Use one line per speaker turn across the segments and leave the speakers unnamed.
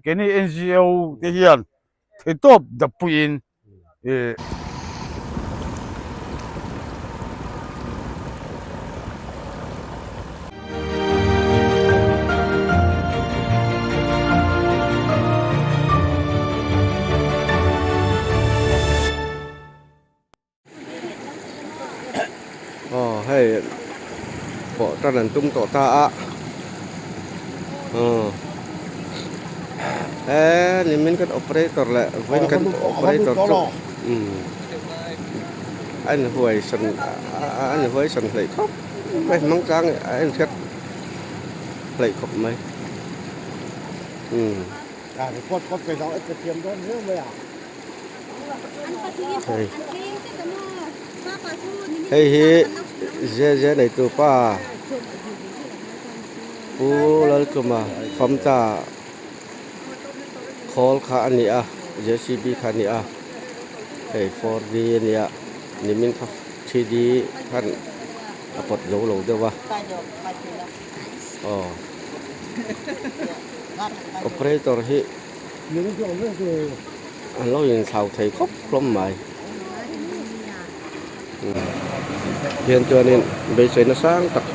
Keini NGO te hian theihtawp dappuiin
Aw hei pawh tan an tum tawh ta a aw he nimin kan operator leh vawiin kan operator chu umm a inhuai san a inhuai san hleih khawp mai hmang tlang a inhriat hleih khawp mai umm. Hei hei hi zeze neitu pa Pu Laltluma Famta khawl kha a ni a JCB kha a ni a hei 4D a ni a nimin kha 3D khan a pawt zo lo deuh a aw operator hi. An lo inthlau thei khawp hlawm mai. Hian chuanin beiseina sang tak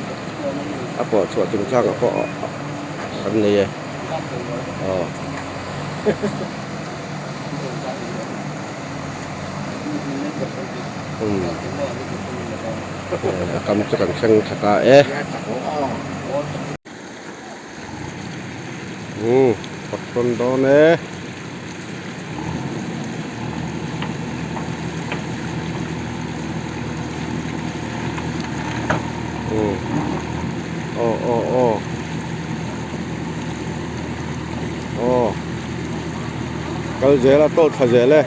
a pawh chhuah chungchang ah pawh an nei e. Aw. Umm. A kam chu kan thleng thla ta e. Umm patron dawn e. Umm aw aw aw aw kal zel a tawlh thla zel e.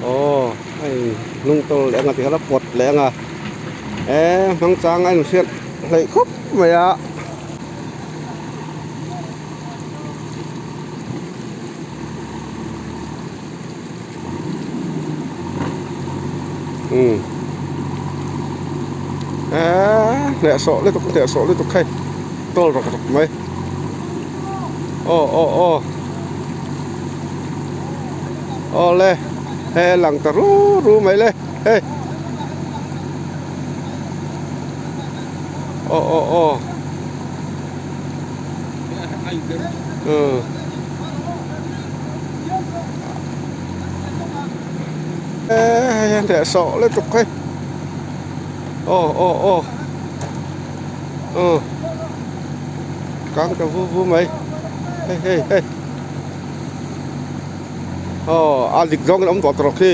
Aw hei hnung tawlh leh anga tikhan a pawt leh anga eh hmang chang a inhriat hleih khawp mai a. Umm eee hnehsawh lutuk hnehsawh lutuk hei tawl rawk rawk mai aw aw aw aw le hei a lang ta ru ru mai le hei aw aw aw. Hei a hneh sawh lutuk hei aw aw aw aw kang ta vu vu mai hei hei hei aw a dik zawng in a awm tawh tawh khi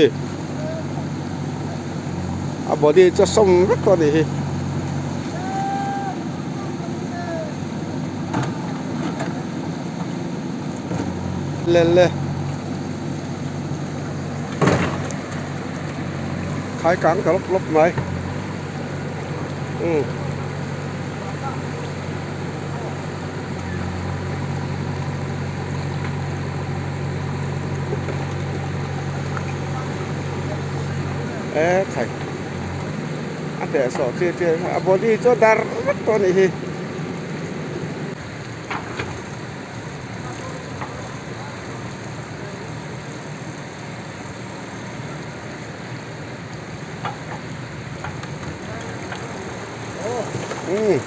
a body chu a sawm vek tawh a nih hi. Le le khai kang ta lawp lawp mai umm e khai a teh sawh chiah chiah a body chu a dar vek tawh a nih hi. Umm.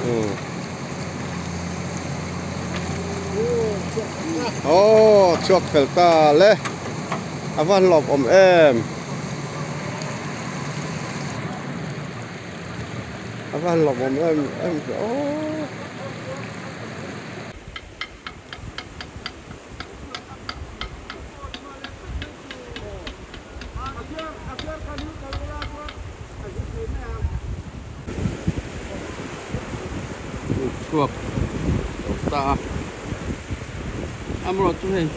Umm. Aw chhuak fel ta le a va han lawm awm em a va han lawm awm em em ve aw.
Chhuak ta a amaherawh chu hei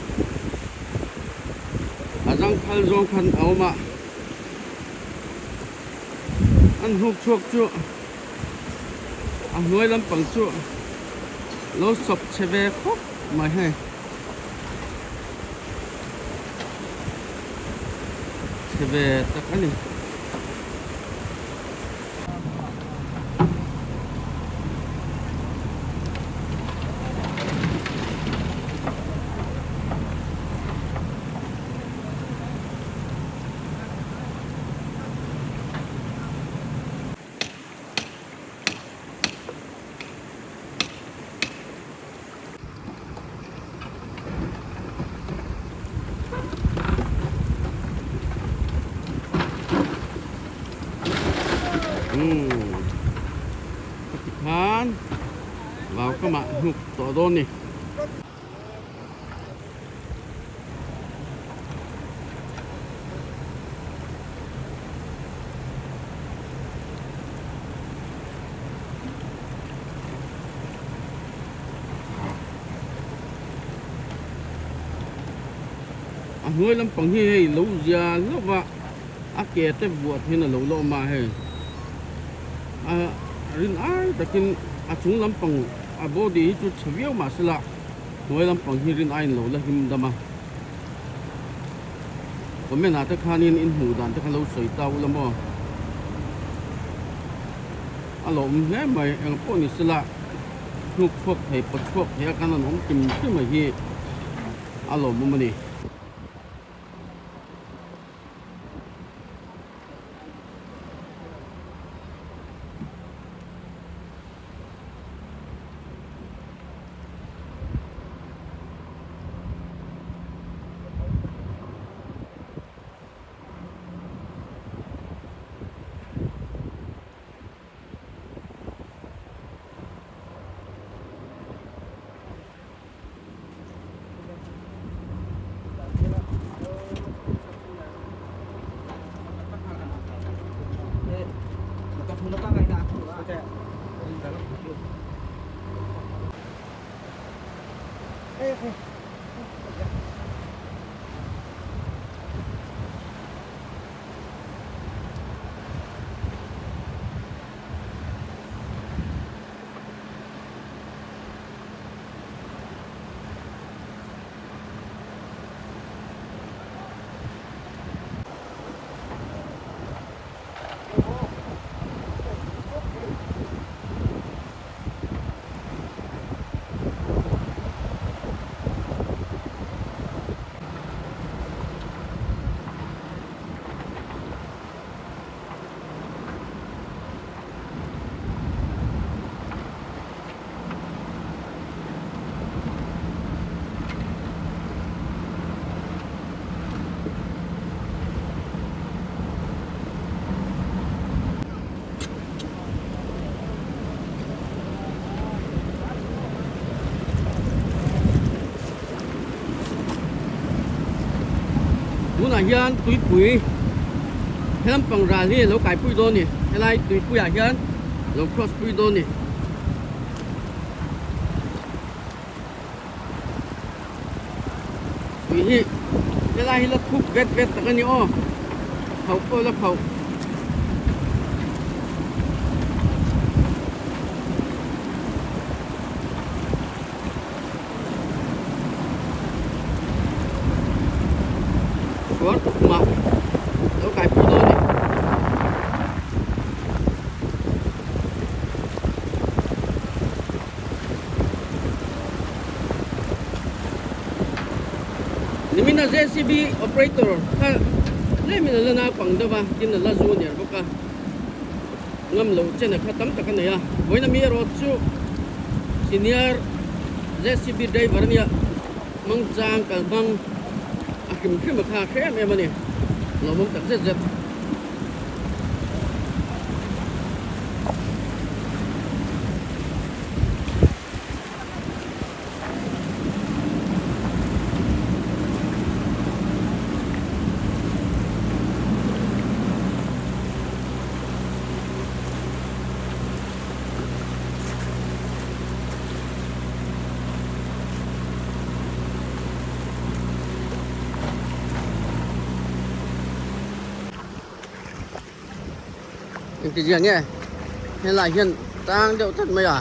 a zangkhal zawng khan a awm a an hnuk chhuak chu a hnuai lampang chu lo sawp chhe ve khawp mai hei. Chhe ve tak a ni. Ka ti khan vau ka mah hnuk tawh dawn ni. A hnuai lampang hi hei lo zia hlauh va a ke te vuah hian a lo la awm a hei a rin ai takin a chung lampang a body hi chu chhe viau mah sela hnuai lampang hi rin aiin lo la him dam a comment ah te khanin in hmuh dan te kha lo sawi ta ula maw. A lawm hle mai eng pawh ni sela hnuk chhuak thei pawt chhuak thei a kan rawn awm kim kim a hi a lawmawm a ni. Tunah hian tuipui he lampang ral hi alo kaipui dawn a ni helai tuipuiah hian alo cross pui dawn a ni. Tui hi helai hi la thuk vet vet tak a ni aw khauh pawh la khauh. Suar tukmah lo kaipui dawn a ni. Nimina JCB operator kha tlemin a la naupang deuh a tin a la junior bawk a ngam loh chen a kha tam tak a nei a vawiin ami erawh chu senior JCB driver a nia. Mangchang kal hmang a hrim hrim a kha hre em em a ni. Lawmawm tak zet zet. Engtizia nge helai hian tang deuh tlat mai a.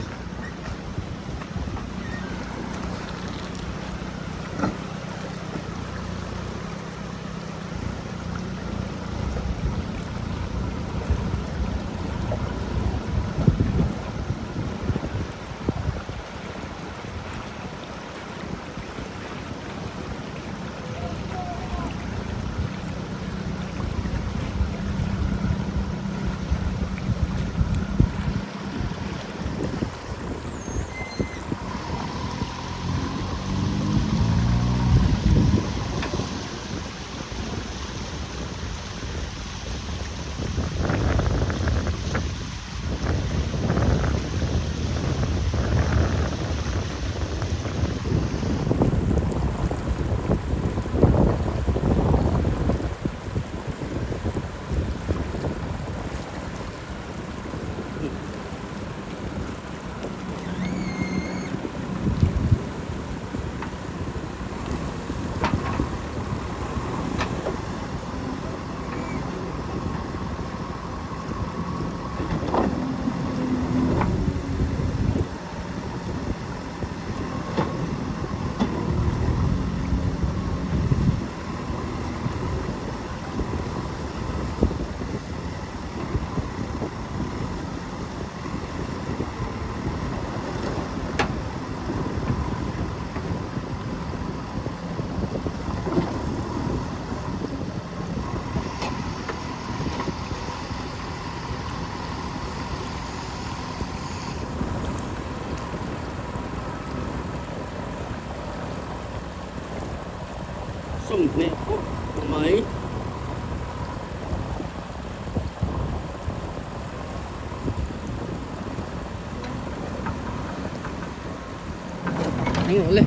Sawmhnih khawp mai. Anh ngồi lên.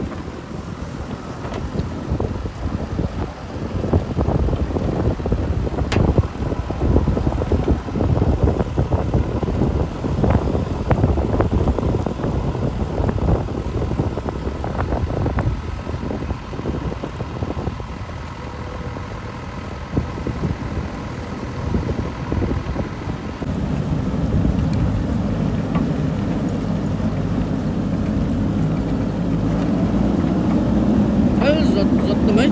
Thal zawt zawt ta mai.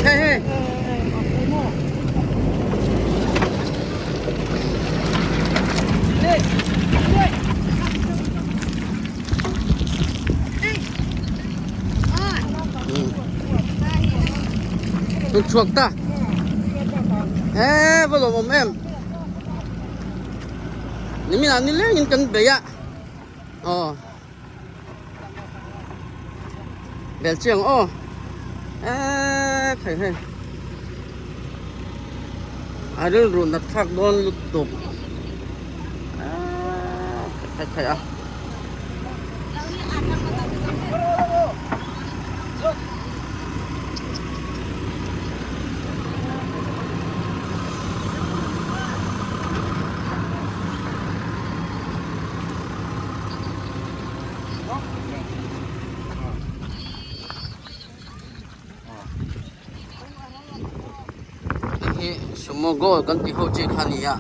Hey hey. Tun chhuak ta. He va lawm awm em. Nimin ah nilengin kan bei a. Aw. Bel chiang aw. Eee khai hei. A rilru nat thlak dawn lutuk. Eee khai khai a. Hei hi sumo goal kan tih ho chi kha a ni a.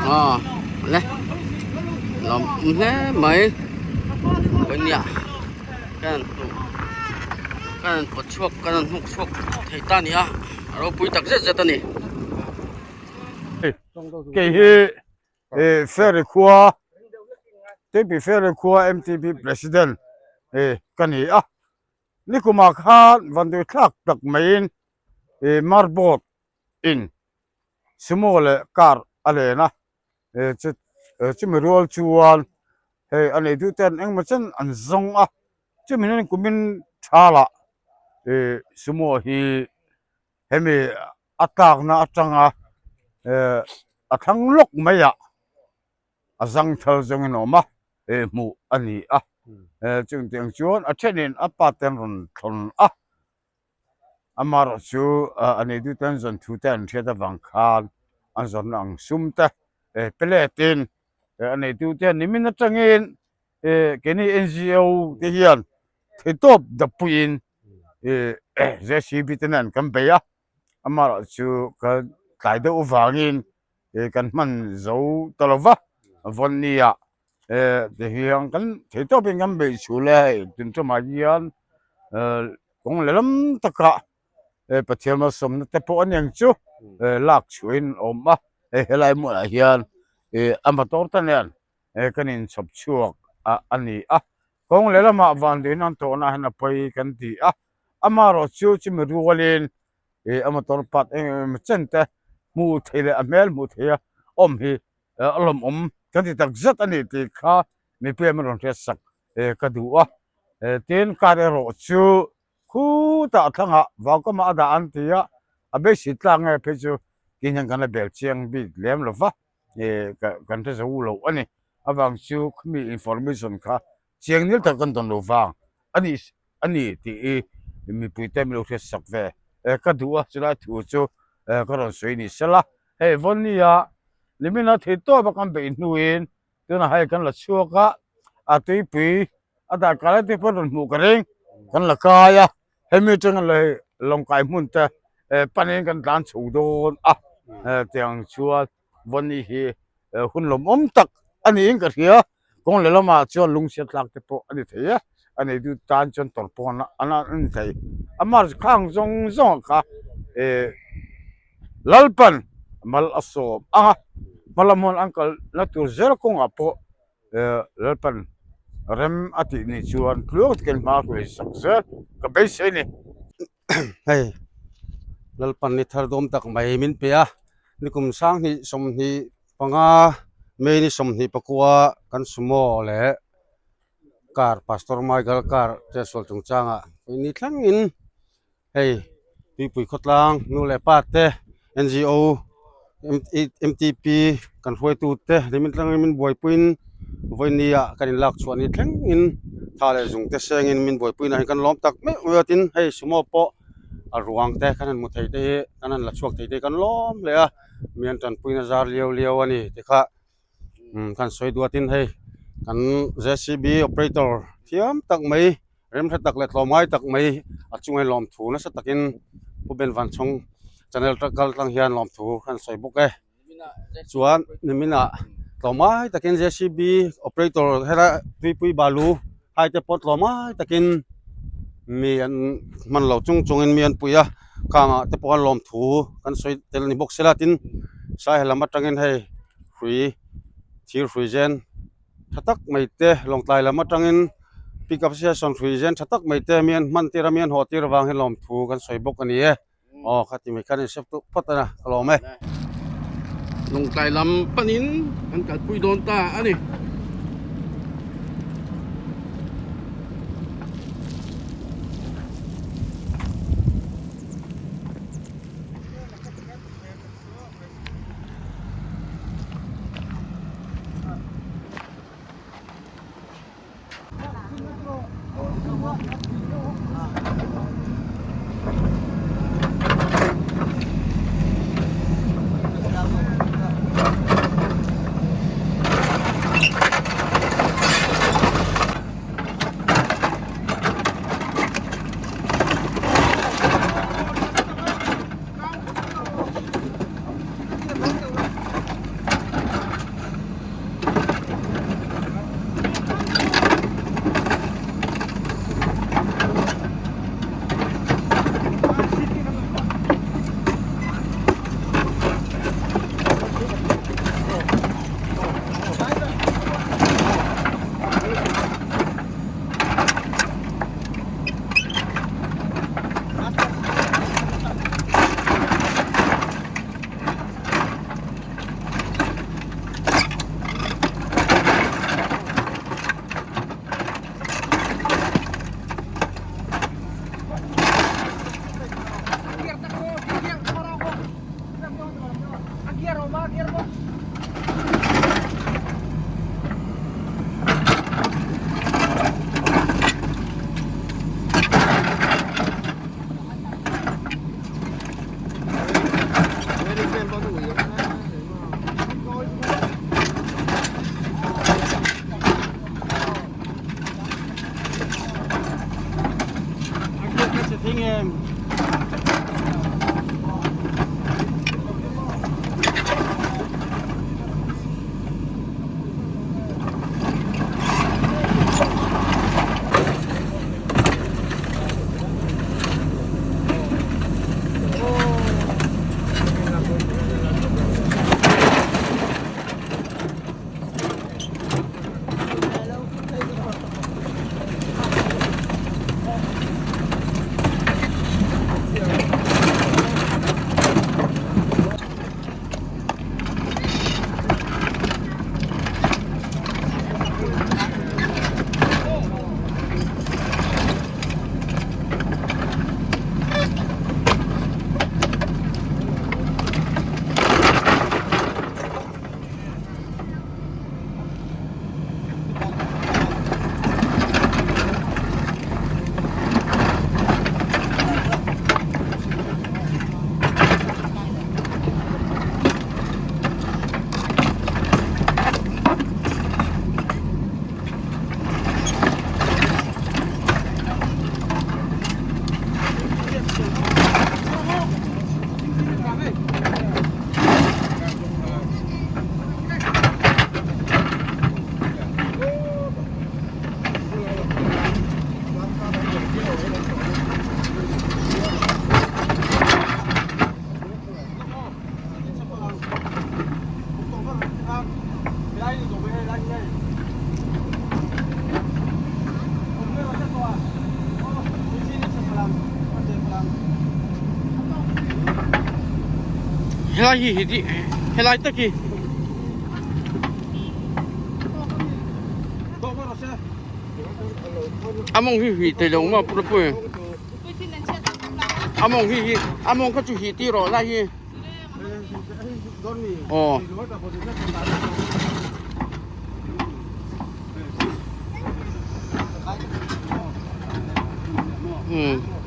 Aw le lawm hle mai nia ka han hmuh ka han pawt chhuak ka han hnuk chhuak thei ta a ni a a ropui tak zet zet a ni.
Kei hi Ferry khua Tuipui Ferry khua MTP President ka ni a nikumah khan vanduai thlak tak maiin marboard in sumo leh car a len a chumi rual chuan hei a nei duh ten engemaw chen an zawng a chumi hian kumin thalah ih sumo hi hemi a tlakna atanga a thlang lawk mai ah a zang thal zawngin a awm a eh hmuh a ni a chutiang chuan a thenin a pa te an rawn thlawn a. Amaherawh chu a neitu te an zawn thu te an hriat avang khan an zawnna ang sum te pe letin a neitu te nimin atangin keini NGO te hian theihtawp dappuiin JCB te nen kan bei a, amaherawh chu kan tlai deuh avangin kan hman zo ta lo va, vawnnia tihian kan theihtawpin kan beih chhul e hei tun ṭumah hian kawng lehlam takah Pathian malsawmna te pawh a ni ang chu lak chhuahin a awm a hei helai hmunah hian a motor te nen kan inchhawp chhuak a ni a kawng lehlamah vanduaina an tawhna hian a pawi kan ti a amaherawh chu chumi rualin a motor part eng emaw chen te hmuh theih leh a hmel hmuh theih a awm hi a lawmawm kan ti tak zet a ni tih kha mipui an rawn hriat sak ka duh a tin car erawh chu khutah a thlangah vaukamah a dah an ti a a beisei tlak nge phei chu tin hian kan la bel chiang bik lem lo va kan hre zo lo a ni avang chu khami information kha chiang nil tak kan dawn lo vang a ni a ni tih hi mipui te min lo hriat sak ve ka duh a chulai thu chu ka rawn sawi ni sela hei Vawlnia nimin a thei tawp a kan beih hnuin tunah hei kan la chhuak a a tuipui a dah kai lai te pawh rawn hmuh ka ring kan la kai a hemi atanga leh lawngkai hmun te panin kan tlan chho dawn a tiang chuan Vawlni hi hun lawmawm tak a niin ka hria. Kawng leh lamah chuan lungchhiat tlak te pawh a ni thei a, a nei duh tan chuan tawrh pawh a ni thei. A march khang zawng zawngah kha eh Lalpan mal a sawm ang a, hmalam hun an kalna tur zel kawngah pawh eh Lalpan rem a tih ni chuan tluang takin hma a hruai sak zel ka beisei a ni.
Hei Lalpan ni thar dawm tak mai min pe a, nikum sanghnih sawmhnih panga May ni 24 kan sumo leh car Pastor Michael car chetsual chungchangah ni thlengin hei tuipui khawtlang nu leh pa te NGO M_T_P kan hruaitu te nimin tlangin min buaipuiin vawinia kan inlak chhuah ni thlengin tha leh zung te sengin min buaipuina hi kan lawm tak meuh meuh a tin hei sumo pawh a ruang te kan han hmu thei te hi kan han la chhuak thei te hi kan lawm hle a mi an tanpuina zar liau liau a ni tikha kan sawi duatin hei kan J_C_B operator thiam tak mai remhre tak leh tlawmngai tak mai a chunga lawmthu nasa takin Pu Ben Vanchhawng channel kal tlang hian lawmthu kan sawi bawk e chuan niminah tlawmngai takin J_C_B operator helai tuipui balu hai te pawh tlawmngai takin mi an hman lo chung chungin mi an pui a khangah te pawh an lawmthu kan sawi tel a ni bawk sela tin sai lam atangin hei hrui thir hrui zen tha tak mai te lawngtlai lam atangin pick up session hrui zen tha tak mai te mi an hman tir a mi an haw tir avang hian lawmthu kan sawi bawk a ni e aw khati mai khan in sep duh phawt a na ka lawm e.
Lawngtlai lam panin kan kalpui dawn ta a ni. Helai hi hi helai tak hi. A mawng hi hih thei lo maw pura pui. A mawng hi hi a mawng kha chu hih tir rawh lai hi. Aw. Hmm.